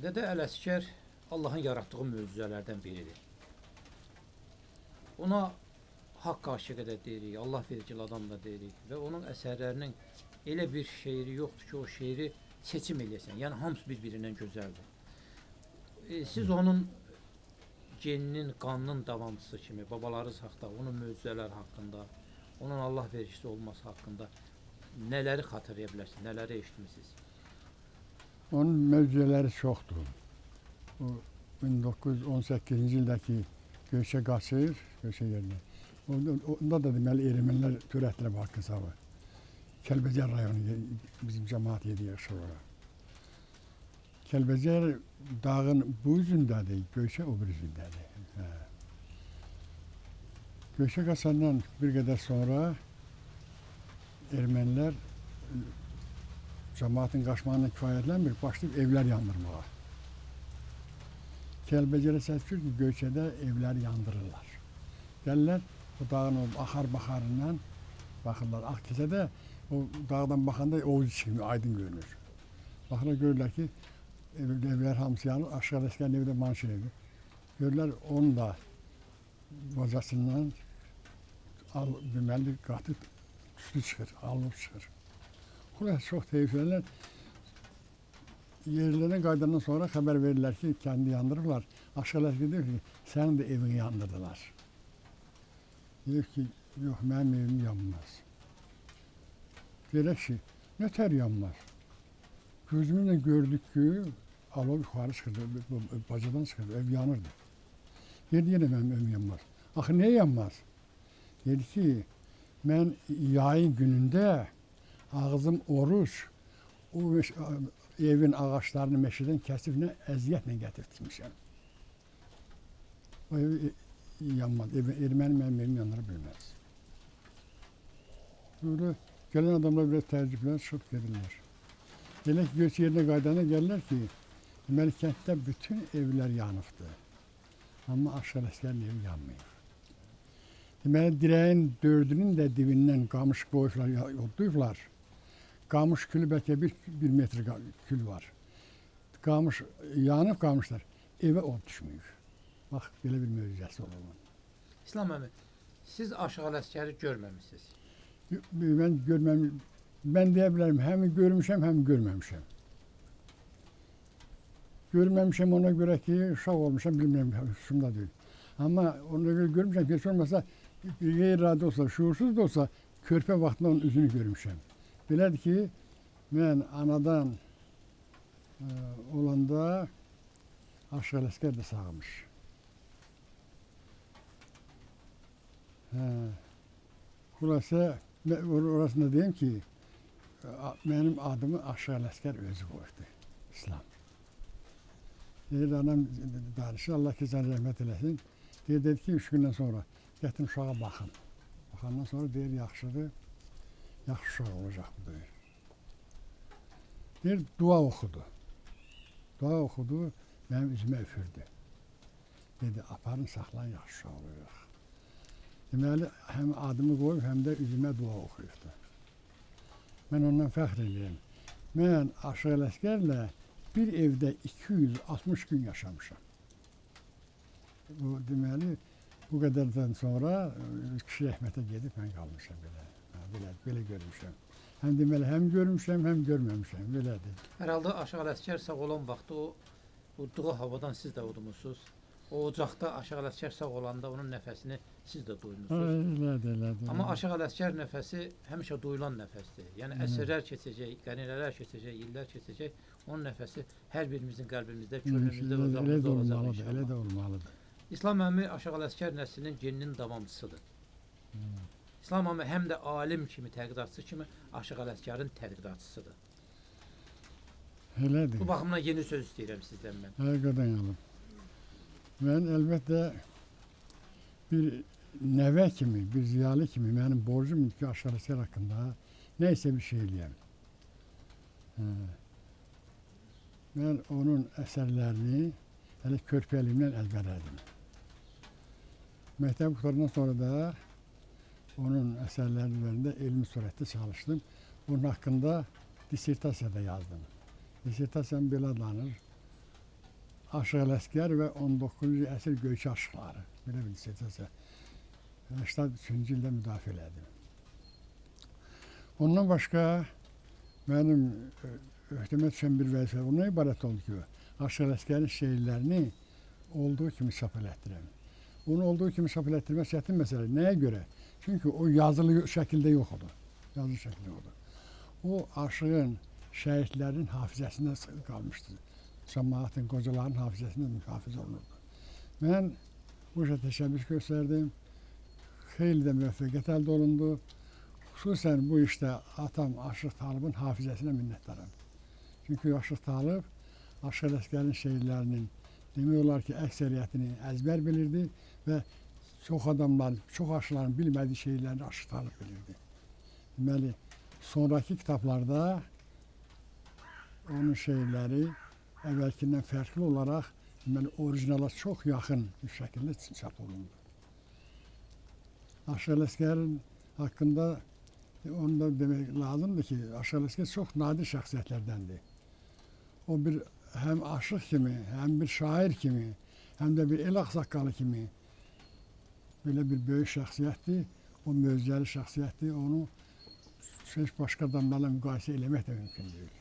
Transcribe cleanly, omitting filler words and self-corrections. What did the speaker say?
Dədə Ələsgər Allahın yaratdığı möcüzələrdən biridir. Ona haqq aşiqə də deyirik, Allah vergili adam da deyirik və onun əsərlərinin elə bir şeiri yoxdur ki, o şeiri seçim eləyəsən. Yəni hamısı bir-birindən gözəldir. Siz onun geninin, qanının davamçısı kimi, babalarınız haqqında, onun möcüzələri haqqında, onun Allah vergisi olması haqqında nələri xatırlaya bilərsiniz, nələri eşitmisiniz? Onun möcüzələri çoxdur. O 1918-ci ildəki Göyçə qaçır, Göyçə yerinə. Onda da deməli ermənilər törətdilər bu haqq-hesabı. Kəlbəcər rayonu bizim cəmaət yedi yığışır ora. Kəlbəcər dağın bu üzündədir, Göyçə o bir üzündədir. Hə. Göyçə qaçandan bir qədər sonra ermənilər cəmaatın qaçmağına kifayətlənmir, başlayıb evlər yandırmağa. Kəlbəcərə səs düşür ki, Göyçədə evləri yandırırlar. Gəlirlər, o dağın o axar baxarından baxırlar. Ağ keçədə o dağdan baxanda ovuc kimi aydın görünür. Baxırlar, görürlər ki, evlər hamısı yanır. Aşıq Ələsgərin evi də manşin evi. Görürlər, onun da bacasından deməli, qatı tüstü çıxır, alov çıxır. Xülasə çox teyiflənirlər. Yerlərinə qayıdandan sonra xəbər verirlər ki, kəndi yandırıblar. Aşıq Ələsgər deyir ki, sənin də evini yandırdılar. Deyir ki, yox, mənim evim yanmaz. Deyirək ki, nətər yanmaz? Gözümüzlə gördük ki, alov yuxarı çıxırdı, bacadan çıxırdı, ev yanırdı. Deyir, yenə mənim evim yanmaz. Axı, niyə yanmaz? Deyir ki, mən yayın günündə ağzım oruc, o evin ağaçlarını meşədən kəsib nə əziyyətlə gətirtmişəm. O ev yanmaz, erməni mənim evimi yandıra bilməz. Böyle gələn adamlar biraz təəccüblənir, çıxıb gedirlər. Elə ki, göç yerinə qaydana gəlirlər ki, deməli, kənddə bütün evlər yanıbdır. Amma Aşıq Ələsgərin evi yanmayıb. Deməli, dirəyin dördünün də dibindən qamış qoyublar, odduyublar. Qamış külü bəlkə bir metr kül var. Qamış yanıb qamışlar, evə od düşməyib. Bax, belə bir möcüzəsi olur onun. İslam əmi, siz Aşıq Ələsgəri görməmişsiniz. Mən görməmişəm. Mən deyə bilərəm, həm görmüşəm, həm görməmişəm. Görməmişəm ona görə ki, uşaq olmuşam, bilmirəm, huşumda deyil. Amma ona görə görmüşəm ki, heç olmasa qeyri-iradi olsa, şuursuz da olsa, körpə vaxtında onun üzünü görmüşəm. Belədir ki, mən anadan olanda Aşıq Ələsgər də sağmış. Hə. Xülasə, orasında deyim ki, mənim adımı Aşıq Ələsgər özü qoydu, İslam. Deyir, anam danışır, Allah ki, sən rəhmət eləsin. Deyir, dedi ki, 3 gündən sonra gətirin uşağa baxın. Baxandan sonra deyir, yaxşıdır, yaxşı uşaq olacaq bu deyir. Deyir, dua oxudu. Dua oxudu, mənim üzümə üfürdü. Dedi, aparın, saxlayın, yaxşı uşaq olacaq. Deməli, həm adımı qoyub, həm də üzümə dua oxuyubdu. Mən ondan fəxr edirəm. Mən Aşıq Ələsgərlə bir evdə 260 gün yaşamışam. Bu, deməli, bu qədərdən sonra kişi rəhmətə gedib, mən qalmışam belə. Belə görmüşəm. Həm deməli, həm görmüşəm, həm görməmişəm. Belədir. Hər halda Aşıq Ələsgər sağ olan vaxtı o udduğu havadan siz də udmusunuz. O ocaqda Aşıq Ələsgər sağ olanda onun nəfəsini siz də duymuşsunuz. Elədir, elədir. Amma Aşıq Ələsgər nəfəsi həmişə duyulan nəfəsdir. Yəni əsrlər keçəcək, qənilələr keçəcək, illər keçəcək. Onun nəfəsi hər birimizin qəlbimizdə, könlümüzdə, ocağımızda olacaq inşallah. Elə də olmalıdır. İslam əmi Aşıq Ələsgər nəslinin geninin davamçısıdır. İslam əmi həm də alim kimi, tədqiqatçı kimi Aşıq Ələsgərin tədqiqatçısıdır. Elədir. Bu baxımdan yeni söz istəyirəm sizdən mən. Həqiqətən alım. Mən əlbəttə bir nəvə kimi, bir ziyalı kimi mənim borcumdur ki, Aşıq Ələsgər haqqında nə isə bir şey eləyəm. Mən onun əsərlərini hələ körpəlimdən əzbərlədim. Məktəb qurtarandan sonra da onun əsərləri üzərində elmi surətdə çalışdım. Onun haqqında dissertasiya da yazdım. Dissertasiyam belə adlanır. Aşıq Ələsgər və 19-cu əsr Göyçə aşıqları. Belə bir dissertasiya. 83-cü ildə müdafiə elədim. Ondan başqa mənim öhdəmə düşən bir vəzifə bundan ibarət oldu ki, Aşıq Ələsgərin şeirlərini olduğu kimi çap elətdirəm. Onu olduğu kimi çap elətdirmək çətin məsələ. Nəyə görə? Çünki o yazılı şəkildə yox idi. Yazılı şəkildə yox idi. O aşığın, şəhidlərin hafizəsində qalmışdı. Cəmaatın, qocaların hafizəsində mühafizə olunurdu. Mən bu işə təşəbbüs göstərdim. Xeyli də müvəffəqiyyət əldə olundu. Xüsusən bu işdə atam Aşıq Talıbın hafizəsinə minnətdaram. Çünki Aşıq Talıb Aşıq Ələsgərin şeirlərinin demək olar ki, əksəriyyətini əzbər bilirdi və çox adamların, çox aşıqların bilmədiyi şeirlərini Aşıq Talıb bilirdi. Deməli, sonrakı kitablarda onun şeirləri əvvəlkindən fərqli olaraq deməli, orijinala çox yaxın bir şəkildə çap olundu. Aşıq Ələsgərin haqqında onu da demək lazımdır ki, Aşıq Ələsgər çox nadir şəxsiyyətlərdəndir. O bir həm aşıq kimi, həm bir şair kimi, həm də bir el ağsaqqalı kimi belə bir böyük şəxsiyyətdir. O möcüzəli şəxsiyyətdir. Onu heç başqa adamlarla müqayisə eləmək də mümkün deyil.